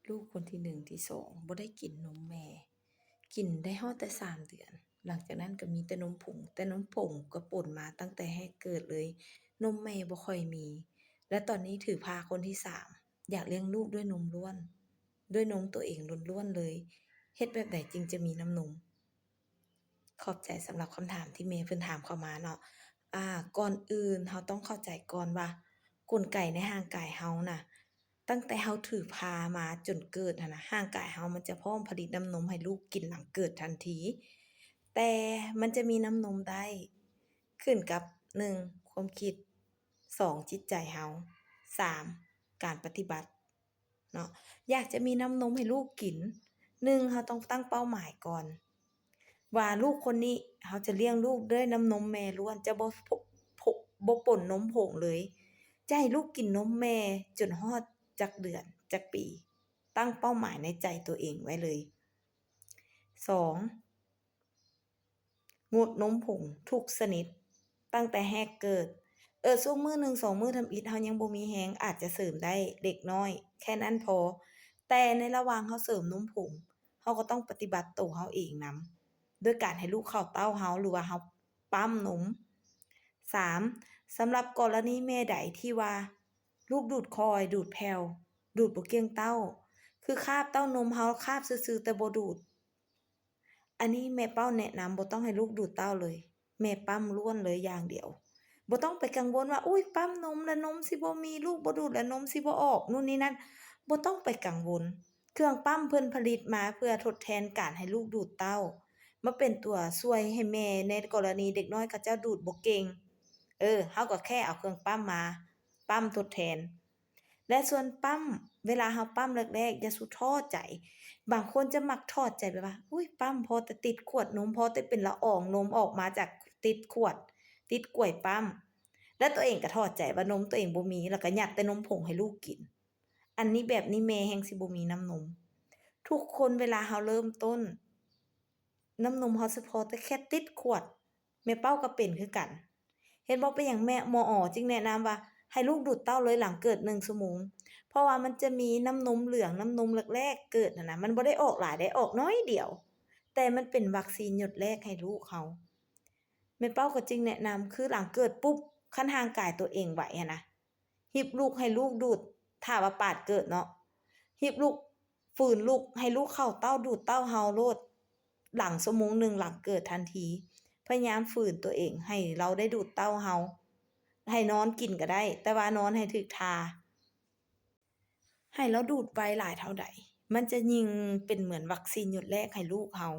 ລູກຄົນທີໜຶ່ງ ທີສອງ ບໍ່ໄດ້ກິນນົມແມ່ ກິນໄດ້ຮອດແຕ່ສາມເດືອນ ຫຼັງຈາກນັ້ນກໍມີແຕ່ນົມຜົງ ແຕ່ນົມຜົງກໍປົນມາຕັ້ງແຕ່ແຮກເກີດເລີຍ ນົມແມ່ບໍ່ຄ່ອຍມີ ແລະ ຕອນນີ້ຖືພາຄົນທີສາມ ຢາກລ້ຽງລູກດ້ວຍນົມລ້ວນ ດ້ວຍນົມຕົວເອງລ້ວນໆເລີຍ ເຮັດແບບໃດຈຶ່ງຈະມີນ້ຳນົມ? ຂອບໃຈສຳລັບຄຳຖາມທີ່ແມ່ເພິ່ນຖາມເຂົ້າມາເນາະ. ອາ ກ່ອນອື່ນເຮົາຕ້ອງເຂົ້າໃຈກ່ອນວ່າ ກົນໄກໃນຮ່າງກາຍເຮົານະ ຕັ້ງແຕ່ເຮົາຖືພາມາຈົນເກີດຫັ້ນນະ ຮ່າງກາຍເຮົາມັນຈະພ້ອມຜະລິດນ້ຳນົມໃຫ້ລູກກິນຫຼັງເກີດທັນທີ. ແຕ່ມັນຈະມີນ້ຳນົມໄດ້ ຂຶ້ນກັບ ໜຶ່ງ ຄວາມຄິດ, ສອງ ຈິດໃຈເຮົາ, ສາມ ການປະຕິບັດ. ເນາະ ຢາກຈະມີນ້ຳນົມໃຫ້ລູກກິນ, ໜຶ່ງ ເຮົາຕ້ອງຕັ້ງເປົ້າໝາຍກ່ອນ ວ່າລູກຄົນນີ້ ເຮົາຈະລ້ຽງລູກດ້ວຍນ້ຳນົມແມ່ລ້ວນ ຈະບໍ່ ບໍ່ປົນນົມຜົງເລີຍ ຈະໃຫ້ລູກກິນນົມແມ່ຈົນຮອດຈັກເດືອນ ຈັກປີ ຕັ້ງເປົ້າໝາຍໃນໃຈຕົວເອງໄວ້ເລີຍ. ສອງ ງົດນົມຜົງທຸກຊະນິດ ຕັ້ງແຕ່ແຮກເກີດ. ເອີ ຊ່ວງມື້ໜຶ່ງສອງມື້ທຳອິດເຮົາຍັງບໍ່ມີແຮງ ອາດຈະເສີມໄດ້ເລັກນ້ອຍ ແຄ່ນັ້ນພໍ. ແຕ່ໃນລະຫວ່າງເຮົາເສີມນົມຜົງ ເຮົາກໍຕ້ອງປະຕິບັດໂຕເຮົາເອງນຳ ໂດຍການໃຫ້ລູກເຂົ້າເຕົ້າເຮົາ ຫຼືວ່າເຮົາປ້ຳນົມ. ສາມ ສຳລັບກໍລະນີແມ່ໃດທີ່ວ່າລູກດູດຄ່ອຍ ດູດແຜ່ວ ດູດບໍ່ກ່ຽງເຕົ້າ ຄືຄາບເຕົ້ານົມເຮົາຄາບຊື່ໆ ແຕ່ບໍ່ດູດ ອັນນີ້ແມ່ເປົ້າແນະນຳ ບໍ່ຕ້ອງໃຫ້ລູກດູດເຕົ້າເລີຍ ແມ່ປ້ຳລ້ວນເລີຍຢ່າງດຽວ ບໍ່ຕ້ອງໄປກັງວົນວ່າ ອຸ້ຍ ປ້ຳນົມແລ້ວນົມຊິບໍ່ມີ ລູກບໍ່ດູດແລ້ວນົມຊິບໍ່ອອກ ນູ້ນນີ້ນັ້ນ ບໍ່ຕ້ອງໄປກັງວົນ ເຄື່ອງປ້ຳເພິ່ນຜະລິດມາເພື່ອທົດແທນການໃຫ້ລູກດູດເຕົ້າ ມາເປັນຕົວຊ່ວຍໃຫ້ແມ່ ໃນກໍລະນີເດັກນ້ອຍເຂົາເຈົ້າດູດບໍ່ເກັ່ງ ເອີ ເຮົາກໍແຄ່ເອົາເຄື່ອງປ້ຳມາປ້ຳທົດແທນ. ແລະ ສ່ວນປ້ຳ ເວລາເຮົາປ້ຳແລກໆ ຢ່າສູ່ທໍ້ໃຈ ບາງຄົນຈະມັກທໍ້ໃຈແບບວ່າ ອຸ້ຍ ປ້ຳພໍແຕ່ຕິດຂວດນົມ ພໍແຕ່ເປັນລະອອງນົມອອກມາຈາກຕິດຂວດ ຕິດກວຍປ້ຳ ແລະ ຕົວເອງກໍທໍ້ໃຈວ່ານົມຕົວເອງບໍ່ມີ ແລ້ວກໍຍັດແຕ່ນົມຜົງໃຫ້ລູກກິນ ອັນນີ້ ແບບນີ້ແມ່ແຮ່ງຊິບໍ່ມີນ້ຳນົມ. ທຸກຄົນເວລາເຮົາເລີ່ມຕົ້ນ ນ້ຳນົມເຮົາສະເພາະແຕ່ແຄ່ຕິດຂວດ ແມ່ເປົ້າກໍເປັນຄືກັນ ເຫັນບໍ່ ເປັນຫຍັງແມ່ ໝໍຈຶ່ງແນະນຳວ່າໃຫ້ລູກດູດເຕົ້າເລີຍຫຼັງເກີດໜຶ່ງຊົ່ວໂມງ ເພາະວ່າມັນຈະມີນ້ຳນົມເຫຼືອງ ນ້ຳນົມແລກໆເກີດຫັ້ນນະ ມັນບໍ່ໄດ້ອອກຫຼາຍເດ້ ອອກໜ້ອຍດຽວ ແຕ່ມັນເປັນວັກຊີນຢົດແລກໃຫ້ລູກເຮົາ. ແມ່ເປົ້າກໍຈຶ່ງແນະນຳ ຄືຫຼັງເກີດປຸບ ຄັນຮ່າງກາຍຕົວເອງໄຫວຫັ້ນນະ ຮີບລຸກໃຫ້ລູກດູດ ຖ້າວ່າປາດເກີດເນາະ ຮີບລຸກ ຝືນລຸກໃຫ້ລູກເຂົ້າເຕົ້າ ດູດເຕົ້າເຮົາໂລດ ຫຼັງຊົ່ວໂມງໜຶ່ງຫຼັງເກີດທັນທີ ພະຍາຍາມຝືນຕົວເອງໃຫ້ລາວໄດ້ດູດເຕົ້າເຮົາ ໃຫ້ນອນກິນກໍໄດ້ ແຕ່ວ່ານອນໃຫ້ຖືກທ່າ ໃຫ້ລາວດູດໄວຫຼາຍເທົ່າໃດ ມັນຈະຍິ່ງເປັນເໝືອນວັກຊີນຢົດແລກໃຫ້ລູກເຮົາ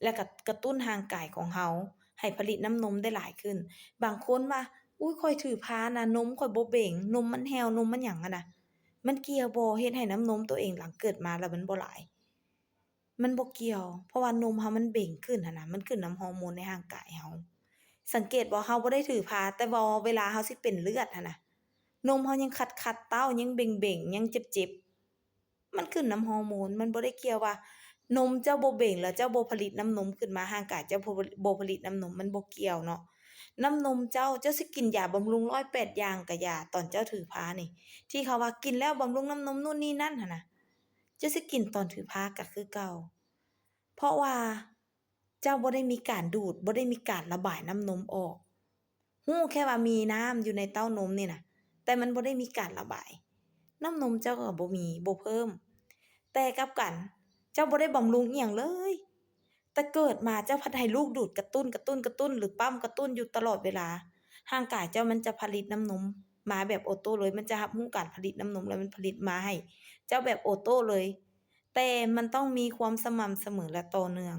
ແລ້ວກໍກະຕຸ້ນຮ່າງກາຍຂອງເຮົາໃຫ້ຜະລິດນ້ຳນົມໄດ້ຫຼາຍຂຶ້ນ. ບາງຄົນວ່າ ອຸ້ຍ ຂ້ອຍຖືພານະ ນົມຂ້ອຍບໍ່ເບັງ ນົມມັນແຫ້ວ ນົມມັນຫຍັງຫັ້ນນະ ມັນກ່ຽວບໍ່ ເຮັດໃຫ້ນ້ຳນົມຕົວເອງຫຼັງເກີດມາແລ້ວມັນບໍ່ຫຼາຍ? ມັນບໍ່ກ່ຽວ ເພາະວ່ານົມເຮົາມັນເບັງຂຶ້ນຫັ້ນນະ ມັນຂຶ້ນນຳຮໍໂມນໃນຮ່າງກາຍເຮົາ. ສັງເກດບໍ່ ເຮົາບໍ່ໄດ້ຖືພາ ແຕ່ວ່າເວລາເຮົາຊິເປັນເລືອດຫັ້ນນະ ນົມເຮົາຍັງຂັດໆເຕົ້າ ຍັງເບັງໆ ຍັງເຈັບໆ ມັນຂຶ້ນນຳຮໍໂມນ ມັນບໍ່ໄດ້ກ່ຽວວ່ານົມເຈົ້າບໍ່ເບັງ ແລ້ວເຈົ້າບໍ່ຜະລິດນ້ຳນົມຂຶ້ນມາ ຮ່າງກາຍເຈົ້າບໍ່ ບໍ່ຜະລິດນ້ຳນົມ ມັນບໍ່ກ່ຽວເນາະ. ນ້ຳນົມເຈົ້າ ເຈົ້າຊິກິນຢາບຳລຸງຮ້ອຍແປດຢ່າງກະຢ່າ ຕອນເຈົ້າຖືພານີ້ ທີ່ເຂົາວ່າກິນແລ້ວບຳລຸງນ້ຳນົມ ນູ້ນນີ້ນັ້ນຫັ້ນນະ ເຈົ້າຊິກິນຕອນຖືພາກະຄືເກົ່າ ເພາະວ່າເຈົ້າບໍ່ໄດ້ມີການດູດ ບໍ່ໄດ້ມີການລະບາຍນ້ຳນົມອອກ ຮູ້ແຄ່ວ່າມີນ້ຳຢູ່ໃນເຕົ້ານົມນີ້ນະ ແຕ່ມັນບໍ່ໄດ້ມີການລະບາຍ ນ້ຳນົມເຈົ້າກໍບໍ່ມີ ບໍ່ເພີ່ມ. ແຕ່ກັບກັນ ເຈົ້າບໍ່ໄດ້ບຳລຸງອີ່ຫຍັງເລີຍ ແຕ່ເກີດມາເຈົ້າພັດໃຫ້ລູກດູດກະຕຸ້ນ ກະຕຸ້ນ ກະຕຸ້ນ ຫຼືປ້ຳກະຕຸ້ນຢູ່ຕະຫຼອດເວລາ ຮ່າງກາຍເຈົ້າມັນຈະຜະລິດນ້ຳນົມມາແບບໂອໂຕ້ເລີຍ ມັນຈະຮັບຮູ້ການຜະລິດນ້ຳນົມ ແລ້ວມັນຜະລິດມາໃຫ້ເຈົ້າແບບໂອໂຕ້ເລີຍ ແຕ່ມັນຕ້ອງມີຄວາມສະໝ່ຳສະເໝີ ແລະ ຕໍ່ເນື່ອງ.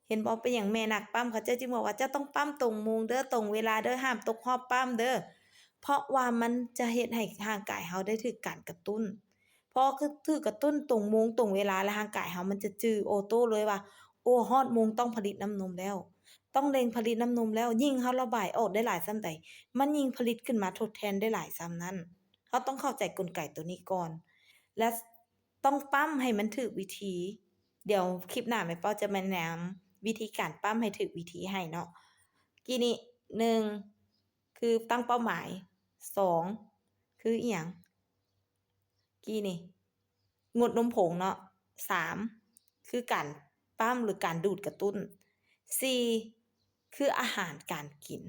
ເຫັນບໍ່ ເປັນຫຍັງແມ່ນັກປ້ຳເຂົາເຈົ້າຈຶ່ງບອກວ່າ ເຈົ້າຕ້ອງປ້ຳຕົງໂມງເດີ ຕົງເວລາເດີ ຫ້າມຕົກຮອບປ້ຳເດີ ເພາະວ່າມັນຈະເຮັດໃຫ້ຮ່າງກາຍເຮົາໄດ້ຖືກການກະຕຸ້ນ ພໍຖືກກະຕຸ້ນຕົງໂມງຕົງເວລາ ແລ້ວຮ່າງກາຍເຮົາມັນຈະຈື່ໂອໂຕ້ເລີຍວ່າ ໂອ້ ຮອດໂມງຕ້ອງຜະລິດນ້ຳນົມແລ້ວ ຕ້ອງເລັ່ງຜະລິດນ້ຳນົມແລ້ວ ຍິ່ງເຮົາລະບາຍອອກໄດ້ຫຼາຍສ່ຳໃດ ມັນຍິ່ງຜະລິດຂຶ້ນມາທົດແທນໄດ້ຫຼາຍສ່ຳນັ້ນ. ເຮົາຕ້ອງເຂົ້າໃຈກົນໄກໂຕນີ້ກ່ອນ ແລະ ຕ້ອງປ້ຳໃຫ້ມັນຖືກວິທີ. ດຽວຄລິບໜ້າແມ່ເປົ້າຈະມາແນະນຳວິທີການປ້ຳໃຫ້ຖືກວິທີໃຫ້ເນາະ. ກີ້ນີ້ ໜຶ່ງ ຄືຕັ້ງເປົ້າໝາຍ, ສອງ ຄືອີ່ຫຍັງ? ກີ້ນີ້ ງົດນົມຜົງເນາະ. ສາມ ຄືການປ້ຳ ຫຼື ການດູດກະຕຸ້ນ. ສີ່ ຄືອາຫານການກິນ.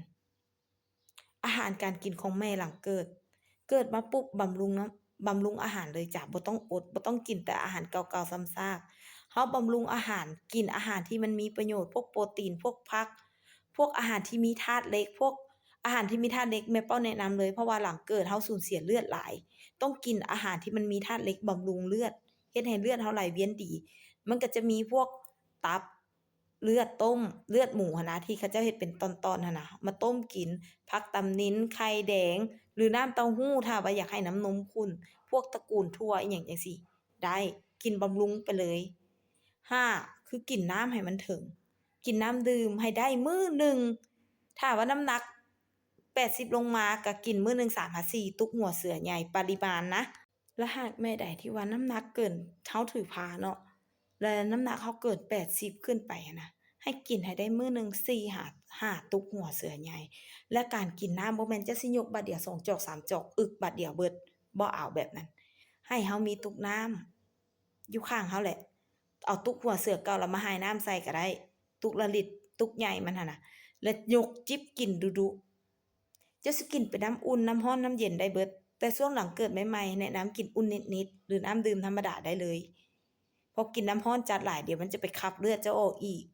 ອາຫານການກິນຂອງແມ່ຫຼັງເກີດ, ເກີດມາປຸບບຳລຸງນຳ, ບຳລຸງອາຫານເລີຍຈ້າ, ບໍ່ຕ້ອງອົດ, ບໍ່ຕ້ອງກິນແຕ່ອາຫານເກົ່າໆຊ້ຳຊາກ. ເຮົາບຳລຸງອາຫານ, ກິນອາຫານທີ່ມັນມີປະໂຫຍດ, ພວກໂປຣຕີນ, ພວກຜັກ, ພວກອາຫານທີ່ມີທາດເຫຼັກ, ພວກອາຫານທີ່ມີທາດເຫຼັກ ແມ່ເປົ້າແນະນຳເລີຍ, ເພາະວ່າຫຼັງເກີດເຮົາສູນເສຍເລືອດຫຼາຍ, ຕ້ອງກິນອາຫານທີ່ມັນມີທາດເຫຼັກບຳລຸງເລືອດ, ເຮັດໃຫ້ເລືອດເຮົາໄຫຼວຽນດີ. ມັນກໍຈະມີພວກຕັບ, ເລືອດຕົ້ມ, ເລືອດໝູຫັ້ນນະ ທີ່ເຂົາເຈົ້າເຮັດເປັນຕ່ອນໆຫັ້ນນະ ມາຕົ້ມກິນ, ຜັກຕຳນິນ, ໄຂ່ແດງ ຫຼື ນ້ຳເຕົ້າຫູ້ ຖ້າວ່າຢາກໃຫ້ນ້ຳນົມຂຸ້ນ, ພວກຕະກູນຖົ່ວອີ່ຫຍັງຈັ່ງຊີ້ ໄດ້, ກິນບຳລຸງໄປເລີຍ. ຫ້າ ຄືກິນນ້ຳໃຫ້ມັນເຖິງ, ກິນນ້ຳດື່ມໃຫ້ໄດ້ມື້ໜຶ່ງ, ຖ້າວ່ານ້ຳໜັກແປດສິບລົງມາ ກໍກິນມື້ໜຶ່ງສາມຫາສີ່ຕຸກຫົວເສືອໃຫຍ່, ປະລິມານນະ. ແລະ ຫາກແມ່ໃດທີ່ວ່ານ້ຳໜັກເກີນ ເຮົາຖືພາເນາະ ແລະ ນ້ຳໜັກເຮົາເກີນແປດສິບຂຶ້ນໄປຫັ້ນນະ, ໃຫ້ກິນໃຫ້ໄດ້ມື້ໜຶ່ງສີ່ຫາຫ້າຕຸກຫົວເສືອໃຫຍ່. ແລະ ການກິນນ້ຳ ບໍ່ແມ່ນເຈົ້າຊິຍົກບາດດຽວສອງຈອກສາມຈອກ ອຶກບາດດຽວເບິດ, ບໍ່ເອົາແບບນັ້ນ. ໃຫ້ເຮົາມີຕຸກນ້ຳຢູ່ຂ້າງເຮົາແຫຼະ, ເອົາຕຸກຫົວເສືອເກົ່າລະມາຫາຍນ້ຳໃສ່ກໍໄດ້, ຕຸກລະລິດ, ຕຸກໃຫຍ່ມັນຫັ້ນນະ, ແລະ ຍົກຈິບກິນດຸໆ. ເຈົ້າຊິກິນເປັນນ້ຳອຸ່ນ, ນ້ຳຮ້ອນ, ນ້ຳເຢັນໄດ້ເບິດ, ແຕ່ຊ່ວງຫຼັງເກີດໃໝ່ໆ ແນະນຳກິນອຸ່ນນິດໆ ຫຼື ນ້ຳດື່ມທຳມະດາໄດ້ເລີຍ. ເພາະກິນນ້ຳຮ້ອນຈັດຫຼາຍ ດຽວມັນຈະໄປຂັບເລືອດເຈົ້າອອກອີກ,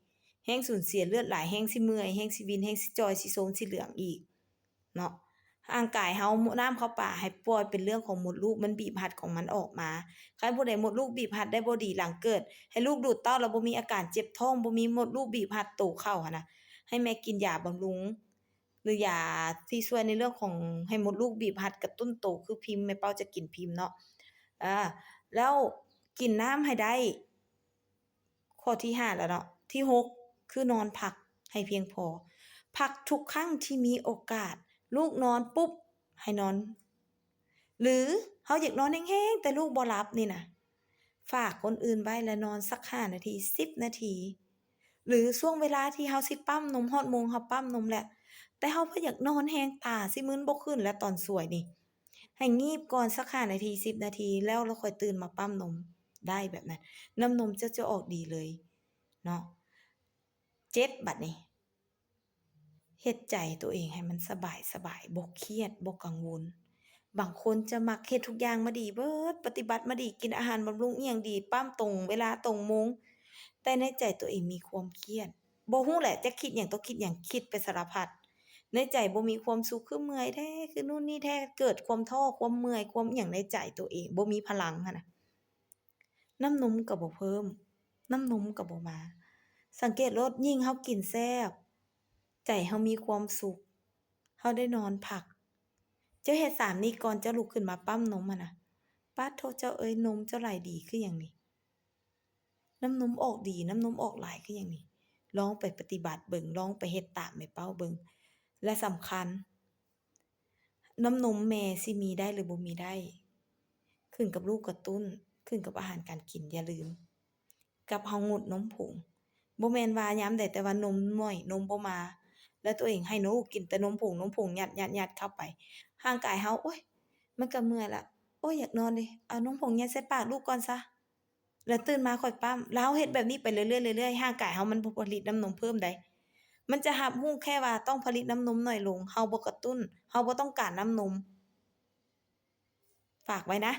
ແຮ່ງສູນເສຍເລືອດຫຼາຍ, ແຮ່ງຊິເມື່ອຍ, ແຮ່ງຊິວິນ, ແຮ່ງຊິຈ່ອຍ, ຊິໂຊມ, ຊິເຫຼືອງອີກເນາະ. ຮ່າງກາຍເຮົາ ນ້ຳເຂົ້າປາໃຫ້ປ່ອຍເປັນເລື່ອງຂອງມົດລູກ, ມັນບີບຮັດຂອງມັນອອກມາ. ຄັນຜູ້ໃດມົດລູກບີບຮັດໄດ້ບໍ່ດີຫຼັງເກີດ, ໃຫ້ລູກດູດເຕົ້າແລ້ວບໍ່ມີອາການເຈັບທ້ອງ, ບໍ່ມີມົດລູກບີບຮັດໂຕເຂົ້າຫັ້ນນະ, ໃຫ້ແມ່ກິນຢາບຳລຸງ ຫຼື ຢາທີ່ຊ່ວຍໃນເລື່ອງຂອງໃຫ້ມົດລູກບີບຮັດກະຕຸ້ນໂຕ ຄືພິມ, ແມ່ເປົ້າຈະກິນພິມເນາະ. ເອີ ແລ້ວກິນນ້ຳໃຫ້ໄດ້, ຂໍ້ທີຫ້າແລ້ວເນາະ. ທີຫົກ ຄືນອນພັກໃຫ້ພຽງພໍ, ພັກທຸກຄັ້ງທີ່ມີໂອກາດ, ລູກນອນປຸບໃຫ້ນອນ ຫຼື ເຮົາຢາກນອນແຮງໆ ແຕ່ລູກບໍ່ຫຼັບນີ້ນະ, ຝາກຄົນອື່ນໄວ້ ແລະ ນອນສັກຫ້ານາທີ, ສິບນາທີ ຫຼື ຊ່ວງເວລາທີ່ເຮົາຊິປ້ຳນົມ, ຮອດໂມງເຮົາປ້ຳນົມແລ້ວ ແຕ່ເຮົາບໍ່ຢາກນອນແຮງ, ຕາຊິມືນບໍ່ຂຶ້ນແລ້ວຕອນສວຍນີ້, ໃຫ້ງີບກ່ອນສັກຫ້ານາທີ, ສິບນາທີ ແລ້ວລະຄ່ອຍຕື່ນມາປ້ຳນົມໄດ້ແບບນັ້ນ, ນ້ຳນົມເຈົ້າຈະອອກດີເລີຍເນາະ. ເຈັດ ບັດນີ້ ເຮັດໃຈຕົວເອງໃຫ້ມັນສະບາຍໆ, ບໍ່ຄຽດ, ບໍ່ກັງວົນ. ບາງຄົນຈະມັກເຮັດທຸກຢ່າງມາດີເບີດ, ປະຕິບັດມາດີ, ກິນອາຫານບຳລຸງອີ່ຫຍັງດີ, ປ້ຳຕົງເວລາຕົງໂມງ, ແຕ່ໃນໃຈຕົວເອງມີຄວາມຄຽດ. ບໍ່ຮູ້ແຫຼະ ຈັກຄິດຫຍັງຕໍ່ຄິດຫຍັງ, ຄິດໄປສາລະພັດ. ໃນໃຈບໍ່ມີຄວາມສຸກ, ຄືເມື່ອຍແທ້, ຄືໂນ່ນນີ້ແທ້, ເກີດຄວາມທໍ້, ຄວາມເມື່ອຍ, ຄວາມອີ່ຫຍັງໃນໃຈຕົວເອງ, ບໍ່ມີພະລັງຫັ້ນນະ. ນ້ຳນົມກໍບໍ່ເພີ່ມ, ນ້ຳນົມກໍບໍ່ມາ. ສັງເກດໂລດ, ຍິ່ງເຮົາກິນແຊບ, ໃຈເຮົາມີຄວາມສຸກ, ເຮົາໄດ້ນອນພັກ. ເຈົ້າເຮັດສາມນີ້ກ່ອນເຈົ້າລຸກຂຶ້ນມາປ້ຳນົມຫັ້ນນະ. ປາດໂທ້ ເຈົ້າເອີຍ, ນົມເຈົ້າໄຫຼດີຄືຫຍັງນີ້? ນ້ຳນົມອອກດີ, ນ້ຳນົມອອກຫຼາຍຄືຫຍັງນີ້? ລອງໄປປະຕິບັດເບິ່ງ, ລອງໄປເຮັດຕາມແມ່ເປົ້າເບິ່ງ. ແລະ ສຳຄັນ, ນ້ຳນົມແມ່ຊິມີໄດ້ ຫຼື ບໍ່ມີໄດ້ ຂຶ້ນກັບລູກກະຕຸ້ນ, ຂຶ້ນກັບອາຫານການກິນ. ຢ່າລືມ, ກັບເຮົາງົດນົມຜົງ, ບໍ່ແມ່ນວ່າຍາມໃດແຕ່ວ່ານົມໜ້ອຍ, ນົມບໍ່ມາ, ແລ້ວຕົວເອງໃຫ້ລູກກິນແຕ່ນົມຜົງ, ນົມຜົງ ຍັດໆໆເຂົ້າໄປ. ຮ່າງກາຍເຮົາ, ໂອ້ຍ, ມັນກະເມື່ອຍລະ, ໂອ້ຍ, ຢາກນອນເດ, ເອົານົມຜົງຍັດໃສ່ປາກລູກກ່ອນຊະ. ແລ້ວຕື່ນມາຄ່ອຍປ້ຳ. ແລ້ວເຮົາເຮັດແບບນີ້ໄປເລື້ອຍໆ, ເລື້ອຍໆ, ຮ່າງກາຍເຮົາມັນບໍ່ຜະລິດນ້ຳນົມເພີ່ມໃດ. ມັນຈະຮັບຮູ້ແຄ່ວ່າຕ້ອງຜະລິດນ້ຳນົມໜ້ອຍລົງ. ເຮົາບໍ່ກະຕຸ້ນ, ເຮົາບໍ່ຕ້ອງການນ້ຳນົມ. ຝາກໄວ້ນະ.